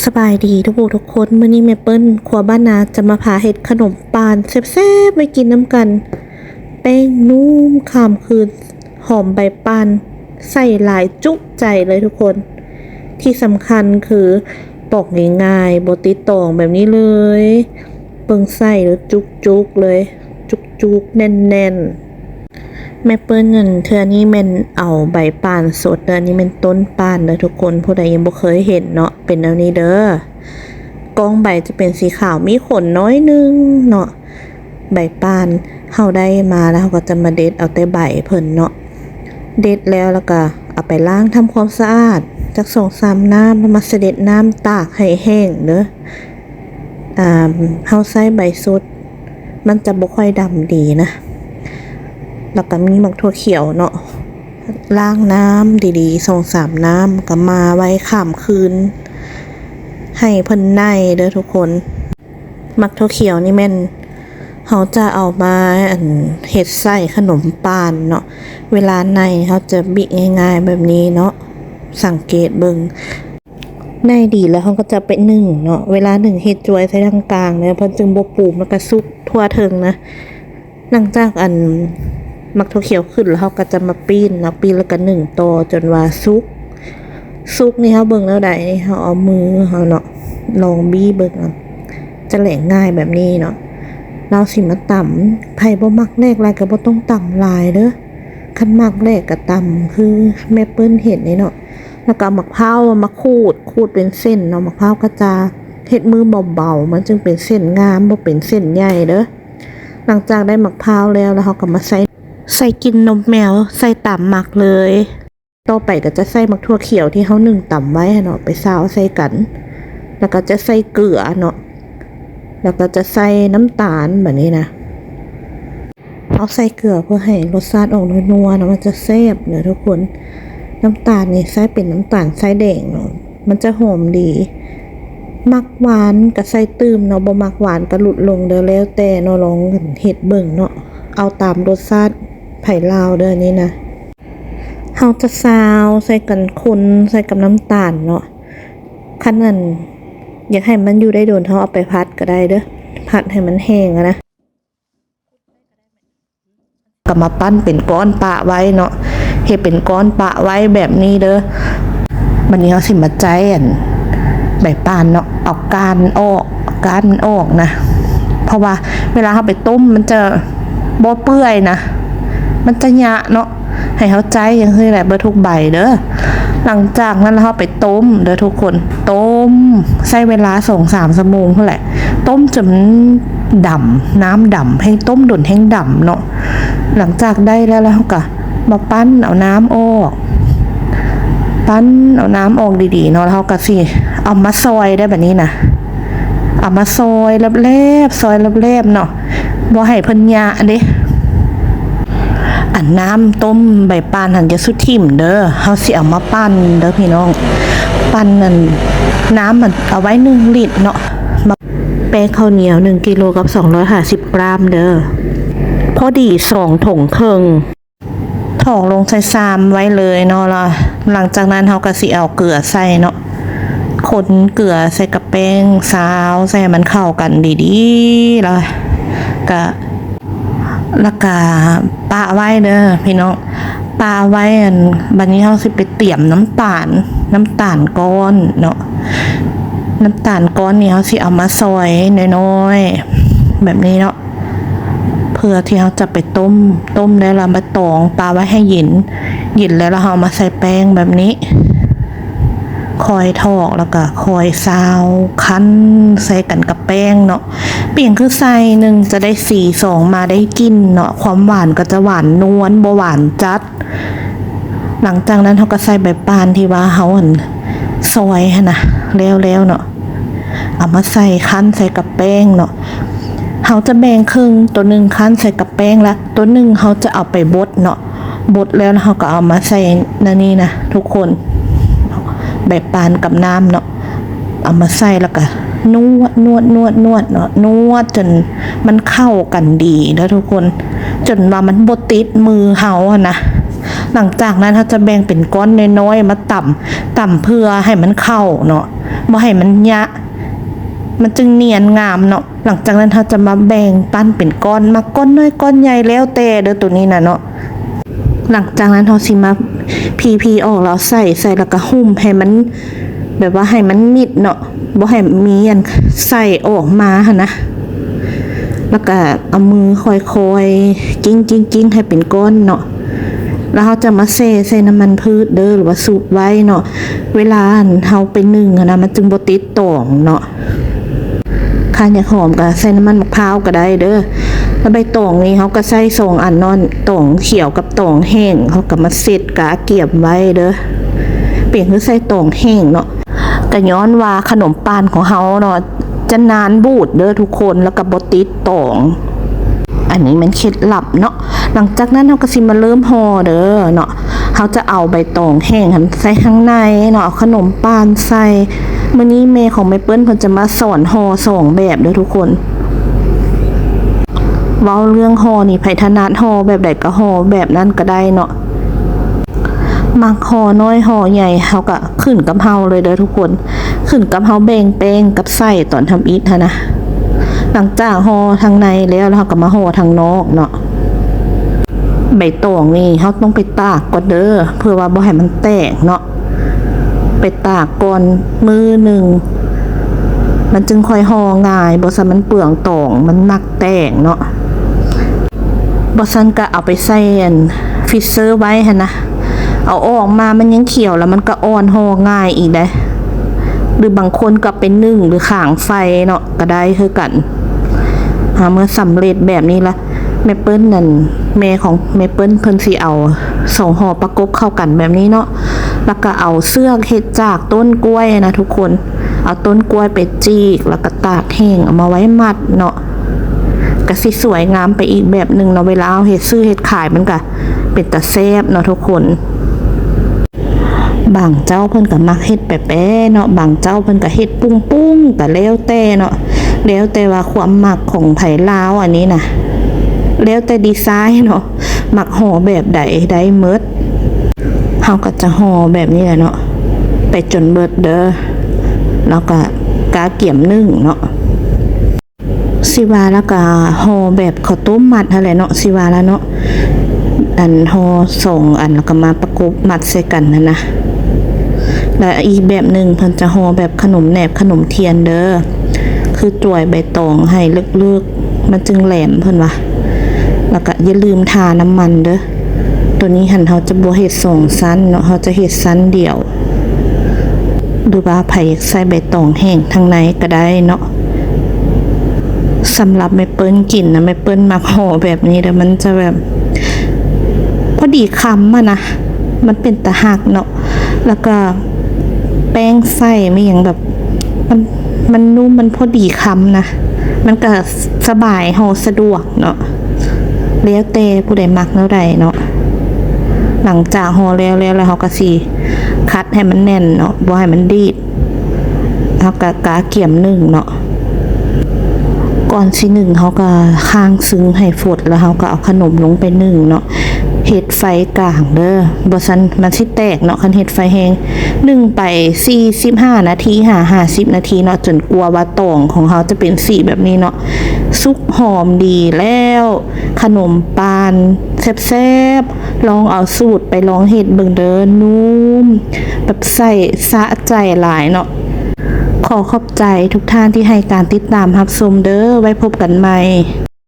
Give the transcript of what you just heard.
ສະບາຍດີທຸກຜູ້ທຸກຄົນ, ມື້ນີ້ແມ່ເປີ້ນຄົວບ້ານນາຈະມາພາເຮັດຂະໜົມປານແຊບໆໄວ້ກິນນຳກັນ. ແປ້ງນຸ້ມຂ້າມຄືນ, ຫອມໃບປານ, ໃສ່ຫຼາຍຈຸໃຈເລີຍທຸກຄົນ. ທີ່ສຳຄັນຄືປອກງ່າຍໆ, ບໍ່ຕິດຕອງແບບນີ້ເລີຍ. ເບິ່ງໃສ່ແລ້ວຈຸກໆເລີຍ, ຈຸກໆແໜ້ນໆ. ແມ່ເປີ້ນນັ້ນ ເທື່ອນີ້ແມ່ນເອົາໃບປານສົດເດີ, ອັນນີ້ແມ່ນຕົ້ນປານເດີທຸກຄົນ, ຜູ້ໃດຍັງບໍ່ເຄີຍເຫັນເນາະ ເປັນແນວນີ້ເດີ. ກ້ອງໃບຈະເປັນສີຂາວ ມີຂົນໜ້ອຍໜຶ່ງເນາະ. ໃບປານເຮົາໄດ້ມາແລ້ວ ເຮົາກໍຈະມາເດັດເອົາແຕ່ໃບເພິ່ນເນາະ, ເດັດແລ້ວ ແລ້ວກໍເອົາໄປລ້າງທຳຄວາມສະອາດຈັກສອງສາມນ້ຳ ແລ້ວມາສະເດັດນ້ຳຕາກໃຫ້ແຫ້ງເດີ. ອ່າ ເຮົາໃຊ້ໃບສົດ ມັນຈະບໍ່ຄ່ອຍດຳດີນະ. ແລ້ວກໍມີໝາກຖົ່ວຂຽວເນາະ, ລ້າງນ້ຳດີໆສອງສາມນ້ຳ ກໍມາໄວ້ຂ້າມຄືນໃຫ້ເພິ່ນໄນເດີທຸກຄົນ. ໝາກຖົ່ວຂຽວນີ້ແມ່ນເຮົາຈະເອົາມາ ອັນ ເຮັດໃສ່ຂະໜົມປານເນາະ, ເວລາໄນເຮົາຈະບິກງ່າຍໆແບບນີ້ເນາະ, ສັງເກດເບິ່ງ. ໄນດີແລ້ວເຮົາກໍຈະໄປໜຶ້ງເນາະ, ເວລາໜຶ້ງເຮັດຈວຍໃສ່ທາງກາງເດີ ເພິ່ນຈຶ່ງບໍ່ປູມ ແລ້ວກໍສຸກທົ່ວເທິງນະ. ຫຼັງຈາກ ອັນ ໝາກຖົ່ວຂຽວຂຶ້ນແລ້ວ ເຮົາກໍຈະມາປີ້ນເນາະ, ປີ້ນແລ້ວກໍໜຶ້ງຕໍ່ຈົນວ່າສຸກ. ສຸກນີ້ເຮົາເບິ່ງແນວໃດ? ເຮົາເອົາມືເຮົາເນາະ ລອງບີ້ເບິ່ງເອົາ, ຈະແຫຼກງ່າຍແບບນີ້ເນາະ. ລາວຊິມາຕຳ, ໃຜບໍ່ມັກແຫຼກຫຼາຍກໍບໍ່ຕ້ອງຕຳຫຼາຍເດີ, ຄັນມັກແຫຼກກໍຕຳຄືແມ່ເປີ້ນເຮັດນີ້ເນາະ. ແລ້ວກໍເອົາໝາກພ້າວມາຂູດ, ຂູດເປັນເສັ້ນເນາະ, ໝາກພ້າວກໍຈະເຮັດມືເບົາໆ ມັນຈຶ່ງເປັນເສັ້ນງາມ, ບໍ່ເປັນເສັ້ນໃຫຍ່ເດີ. ຫຼັງຈາກໄດ້ໝາກພ້າວແລ້ວ ແລ້ວເຮົາກໍມາໃສ່ ໃສ່ກິ່ນນົມແມວ ໃສ່ຕາມມັກເລີຍ. ຕໍ່ໄປກໍຈະໃສ່ໝາກຖົ່ວຂຽວທີ່ເຮົາໜຶ້ງຕຳໄວ້ຫັ້ນເນາະ ໄປຊາວໃສ່ກັນ, ແລ້ວກໍຈະໃສ່ເກືອເນາະ, ແລ້ວກໍຈະໃສ່ນ້ຳຕານ ບາດນີ້ນະ. ເຮົາໃສ່ເກືອເພື່ອໃຫ້ລົດຊາດອອກນົວໆນະ, ມັນຈະແຊບເດີທຸກຄົນ. ນ້ຳຕານນີ້ໃຊ້ເປັນນ້ຳຕານຊາຍແດງເນາະ, ມັນຈະຫອມດີ. ມັກຫວານກໍໃສ່ຕື່ມເນາະ, ບໍ່ມັກຫວານກໍຫຼຸດລົງເດີ, ແລ້ວແຕ່ເນາະ, ລອງເຮັດເບິ່ງເນາະ, ເອົາຕາມລົດຊາດໃຜລາວເດີ ອັນນີ້ນະ. ເຮົາຈະຊາວໃສ່ກັນ, ຄົນໃສ່ກັບນ້ຳຕານເນາະ. ຄັນ ອັນ ຢາກໃຫ້ມັນຢູ່ໄດ້ດົນ ເຮົາເອົາໄປຜັດກໍໄດ້ເດີ, ຜັດໃຫ້ມັນແຫ້ງຫັ້ນນະ. ກໍມາປັ້ນເປັນກ້ອນປະໄວ້ເນາະ, ເຮັດເປັນກ້ອນປະໄວ້ແບບນີ້ເດີ. ບັດນີ້ເຮົາຊິມາໃຈ ອັນ ໃບປານເນາະ, ເອົາກ້ານອອກ, ເອົາກ້ານມັນອອກນະ, ເພາະວ່າເວລາເຮົາໄປຕົ້ມມັນຈະບໍ່ເປື່ອຍນະ, ມັນຈະຫຍະເນາະ. ໃຫ້ເຮົາໃຈຈັ່ງຊີ້ແຫຼະ ເບິດທຸກໃບເດີ. ຫຼັງຈາກນັ້ນແລ້ວເຮົາໄປຕົ້ມເດີທຸກຄົນ, ຕົ້ມໃຊ້ເວລາສອງສາມຊົ່ວໂມງພຸ້ນແຫຼະ, ຕົ້ມຈົນມັນດຳ, ນ້ຳດຳ, ແຮ່ງຕົ້ມດົນແຮ່ງດຳເນາະ. ຫຼັງຈາກໄດ້ແລ້ວ ແລ້ວເຮົາກໍມາປັ້ນເອົານ້ຳອອກ, ປັ້ນເອົານ້ຳອອກດີໆເນາະ, ແລ້ວເຮົາກໍຊິເອົາມາຊອຍໄດ້ບາດນີ້ນະ. ເອົາມາຊອຍແຫຼບໆ ຊອຍແຫຼບໆເນາະ, ບໍ່ໃຫ້ເພິ່ນຫຍະເດ້. ອັນນ້ຳຕົ້ມໃບປານຫັ້ນຢ່າສຸຖິ້ມເດີ, ເຮົາຊິເອົາມາປັ່ນເດີພີ່ນ້ອງ, ປັ່ນອັນນ້ຳມັນເອົາໄວ້ໜຶ່ງລິດເນາະ. ແປ້ງເຂົ້າໜຽວໜຶ່ງກິໂລກັບສອງຮ້ອຍຫ້າສິບກຣາມເດີ, ພໍດີສອງຖົງເຄິ່ງ. ຖອກລົງໃສ່ຊາມໄວ້ເລີຍເນາະ, ແລ້ວຫຼັງຈາກນັ້ນເຮົາກໍຊິເອົາເກືອໃສ່ເນາະ, ຄົນເກືອໃສ່ກັບແປ້ງ, ຊາວໃສ່ໃຫ້ມັນເຂົ້າກັນດີໆ ແລ້ວກະ ແລ້ວກະປະໄວ້ເດີພີ່ນ້ອງ, ປະໄວ້. ອັນ ບັດນີ້ເຮົາຊິໄປຕຽມນ້ຳຕານ, ນ້ຳຕານກ້ອນເນາະ, ນ້ຳຕານກ້ອນນີ້ເຮົາຊິເອົາມາຊອຍນ້ອຍໆ ແບບນີ້ເນາະ. ເພື່ອທີ່ເຮົາຈະໄປຕົ້ມ, ຕົ້ມແລ້ວລະມາຕອງປະໄວ້ໃຫ້ເຢັນ, ເຢັນແລ້ວລະເຮົາເອົາມາໃສ່ແປ້ງແບບນີ້, ຄ່ອຍຖອກແລ້ວກະຄ່ອຍຊາວ, ຄັ້ນໃສ່ກັນກັບແປ້ງເນາະ. ປ່ຽງຄືໃສ່ໜຶ່ງຈະໄດ້ສີ, ສອງມາໄດ້ກິ່ນເນາະ, ຄວາມຫວານກໍຈະຫວານນວນ, ບໍ່ຫວານຈັດ. ຫຼັງຈາກນັ້ນເຮົາກໍໃສ່ໃບປານທີ່ວ່າເຮົາ ອັນ ຊອຍຫັ້ນນະ ແລ້ວໆເນາະ, ເອົາມາໃສ່ ຄັ້ນໃສ່ກັບແປ້ງເນາະ. ເຮົາຈະແບ່ງເຄິ່ງ, ໂຕໜຶ່ງຄັ້ນໃສ່ກັບແປ້ງ ແລະ ໂຕໜຶ່ງເຮົາຈະເອົາໄປບົດເນາະ, ບົດແລ້ວເຮົາກໍເອົາມາໃສ່ໃນນີ້ນະທຸກຄົນ, ໃບປານກັບນ້ຳເນາະ. ເອົາມາໃສ່ແລ້ວກະນວດ ນວດ ນວດ ນວດເນາະ, ນວດຈົນມັນເຂົ້າກັນດີເດີທຸກຄົນ, ຈົນວ່າມັນບໍ່ຕິດມືເຮົາຫັ້ນນະ. ຫຼັງຈາກນັ້ນເຮົາຈະແບ່ງເປັນກ້ອນນ້ອຍໆມາຕຳ, ຕຳເພື່ອໃຫ້ມັນເຂົ້າເນາະ, ບໍ່ໃຫ້ມັນຍະ, ມັນຈຶ່ງນຽນງາມເນາະ. ຫຼັງຈາກນັ້ນເຮົາຈະມາແບ່ງປັ້ນເປັນກ້ອນ, ມັກກ້ອນນ້ອຍກ້ອນໃຫຍ່ແລ້ວແຕ່ເດີ້ ໂຕນີ້ນະເນາະ. ຫຼັງຈາກນັ້ນເຮົາຊິມາພີໆອອກ ແລ້ວໃສ່, ໃສ່ແລ້ວກໍຫຸ້ມໃຫ້ມັນ ແບບວ່າໃຫ້ມັນມິດເນາະ, ບໍ່ໃຫ້ມີອັນໄສ້ອອກມາຫັ້ນນະ. ແລ້ວກະເອົາມືຄ່ອຍໆຈິ້ງໆໆໃຫ້ເປັນກ້ອນເນາະ. ແລ້ວເຮົາຈະມາແຊ່ໃສ່ນ້ຳມັນພືດເດີ້ ຫຼືວ່າຊຸບໄວ້ເນາະ. ເວລາອັນເຮົາໄປໜຶ້ງຫັ້ນນະ ມັນຈຶ່ງບໍ່ຕິດຕອງເນາະ. ຄັນຢາກຫອມກໍໃສ່ນ້ຳມັນໝາກພ້າວກໍໄດ້ເດີ້. ແລ້ວໃບຕອງນີ້ເຮົາກໍໃສ່ສອງອັນເນາະ, ຕອງຂຽວກັບຕອງແຫ້ງ. ເຮົາກໍມາເຊັດກະກຽມໄວ້ເດີ້. ເປັນຄືໃສ່ຕອງແຫ້ງເນາະ. ກໍຍ້ອນວ່າຂະໜົມປານຂອງເຮົາເນາະ ຈະນານບູດເດີ້ທຸກຄົນ, ແລ້ວກໍບໍ່ຕິດຕອງ. ອັນນີ້ແມ່ນເຄັດລັບເນາະ. ຫຼັງຈາກນັ້ນເຮົາກໍຊິມາເລີ່ມຫໍ່ເດີ້ເນາະ. ເຮົາຈະເອົາໃບຕອງແຫ້ງຫັ້ນໃສ່ທາງໃນເນາະ, ເອົາຂະໜົມປານໃສ່. ມື້ນີ້ແມ່ຂອງແມ່ເປີ້ນເພິ່ນຈະມາສອນຫໍ່ສອງແບບເດີ້ທຸກຄົນ. ເວົ້າເລື່ອງຫໍ່ນີ້ ໃຜຖະໜັດຫໍ່ແບບໃດກໍຫໍ່ແບບນັ້ນກໍໄດ້ເນາະ. ມັກຫໍ່ນ້ອຍຫໍ່ໃຫຍ່ ເຮົາກະຂຶ້ນກັບເຮົາເລີຍເດີ້ທຸກຄົນ, ຂຶ້ນກັບເຮົາແບ່ງແປ້ງກັບໃສ່ຕອນທຳອິດຫັ້ນນະ. ຫຼັງຈາກຫໍ່ທາງໃນແລ້ວ ແລ້ວເຮົາກໍມາຫໍ່ທາງນອກເນາະ. ໃບຕອງນີ້ເຮົາຕ້ອງໄປຕາກກ່ອນເດີ້ ເພື່ອວ່າບໍ່ໃຫ້ມັນແຕກເນາະ. ໄປຕາກກ່ອນມື້ໜຶ່ງ ມັນຈຶ່ງຄ່ອຍຫໍ່ງ່າຍ, ບໍ່ຊັ້ນມັນເປືອງຕອງ, ມັນມັກແຕກເນາະ. ບໍ່ຊັ້ນກໍເອົາໄປໃສ່ອັນຟຣີເຊີໄວ້ຫັ້ນນະ, ເອົາອອກມາມັນຍັງຂຽວ ແລ້ວມັນກໍອ່ອນຫໍ່ງ່າຍອີກເດ້. ຫຼືບາງຄົນກໍໄປໜຶ້ງ ຫຼືຂາງໄຟເນາະ ກໍໄດ້ຄືກັນ. ອາ ເມື່ອສຳເລັດແບບນີ້ລະ ແມ່ເປີ້ນນັ້ນ ແມ່ຂອງແມ່ເປີ້ນເພິ່ນຊິເອົາສອງຫໍ່ປະກົບເຂົ້າກັນແບບນີ້ເນາະ, ແລ້ວກໍເອົາເຊືອກເຮັດຈາກຕົ້ນກ້ວຍນະທຸກຄົນ. ເອົາຕົ້ນກ້ວຍໄປຈີກ ແລ້ວກໍຕາກແຫ້ງ ເອົາມາໄວ້ມັດເນາະ. ກະຊິສວຍງາມໄປອີກແບບໜຶ່ງເນາະ, ເວລາເຮົາເຮັດຊື້ເຮັດຂາຍ ມັນກະເປັນຕາແຊບເນາະທຸກຄົນ. ບາງເຈົ້າເພິ່ນກະມັກເຮັດແປໆເນາະ, ບາງເຈົ້າເພິ່ນກະເຮັດປຸ້ງໆ ກະແລ້ວແຕ່ເນາະ, ແລ້ວແຕ່ວ່າຄວາມມັກຂອງໃຜລາວ. ອັນນີ້ນະ ແລ້ວແຕ່ດີໄຊເນາະ, ມັກຫໍ່ແບບໃດໄດ້ໝົດ. ເຮົາກໍຈະຫໍ່ແບບນີ້ແຫຼະເນາະ ໄປຈົນເບິດເດີ້, ແລ້ວກໍກະກຽມໜຶ້ງເນາະ. ຊິວ່າແລ້ວກໍຫໍ່ແບບເຂົ້າຕົ້ມມັດຫັ້ນແຫຼະເນາະ, ຊິວ່າແລ້ວເນາະ, ອັນຫໍ່ສອງອັນ ແລ້ວກໍມາປະກົບມັດໃສ່ກັນຫັ້ນນະ. ແລ້ວອີກແບບໜຶ່ງ ເພິ່ນຈະຫໍ່ແບບຂະໜົມແໜບຂະໜົມທຽນເດີ້, ຄືຈວຍໃບຕອງໃຫ້ເລິກໆ ມັນຈຶ່ງແຫຼມ ເພິ່ນວ່າ. ແລ້ວກໍຢ່າລືມທານ້ຳມັນເດີ້. ໂຕນີ້ຫັ້ນເຮົາຈະບໍ່ເຮັດສອງຊັ້ນເນາະ, ເຮົາຈະເຮັດຊັ້ນດຽວ ຫຼືວ່າໃຜຢາກໃສ່ໃບຕອງແຫ້ງທາງໃນກໍໄດ້ເນາະ. ສຳລັບແມ່ເປີ້ນກິນນະ, ແມ່ເປີ້ນມັກຫໍ່ແບບນີ້ເດີ້, ມັນຈະແບບພໍດີຄຳຫັ້ນນະ, ມັນເປັນຕາຮັກເນາະ. ແລ້ວກໍແປ້ງໃສ່ ແມ່ນຫຍັງແບບ ມັນ ມັນນຸ້ມ ມັນພໍດີຄຳນະ, ມັນກະສະບາຍ ຫໍ່ສະດວກເນາະ, ແລ້ວແຕ່ຜູ້ໃດມັກແນວໃດເນາະ. ຫຼັງຈາກຫໍ່ແລ້ວ ແລ້ວ ແລ້ວເຮົາກະຊິຄັດໃຫ້ມັນແໜ້ນເນາະ, ບໍ່ໃຫ້ມັນດີດ. ເຮົາກະກະກຽມໜຶ້ງເນາະ. ກ່ອນຊິໜຶ້ງ ເຮົາກະຄ້າງຊຶງໃຫ້ຟົດ ແລ້ວເຮົາກະເອົາຂະໜົມລົງໄປໜຶ້ງເນາະ, ເຮັດໄຟກາງເດີ້, ບໍ່ຊັ້ນມັນຊິແຕກເນາະ. ຄັນເຮັດໄຟແຮງ ໜຶ້ງໄປສີ່ສິບຫ້ານາທີຫາຫ້າສິບນາທີເນາະ, ຈົນກວ່າວ່າຕອງຂອງເຮົາຈະເປັນສີແບບນີ້ເນາະ, ສຸກຫອມດີແລ້ວ. ຂະໜົມປານແຊບໆ, ລອງເອົາສູດໄປລອງເຮັດເບິ່ງເດີ້, ນຸ້ມ ແບບໃສ່ ສະໃຈຫຼາຍເນາະ. ຂໍຂອບໃຈທຸກທ່ານທີ່ໃຫ້ການຕິດຕາມຮັບຊົມເດີ້, ໄວ້ພົບກັນໃໝ່.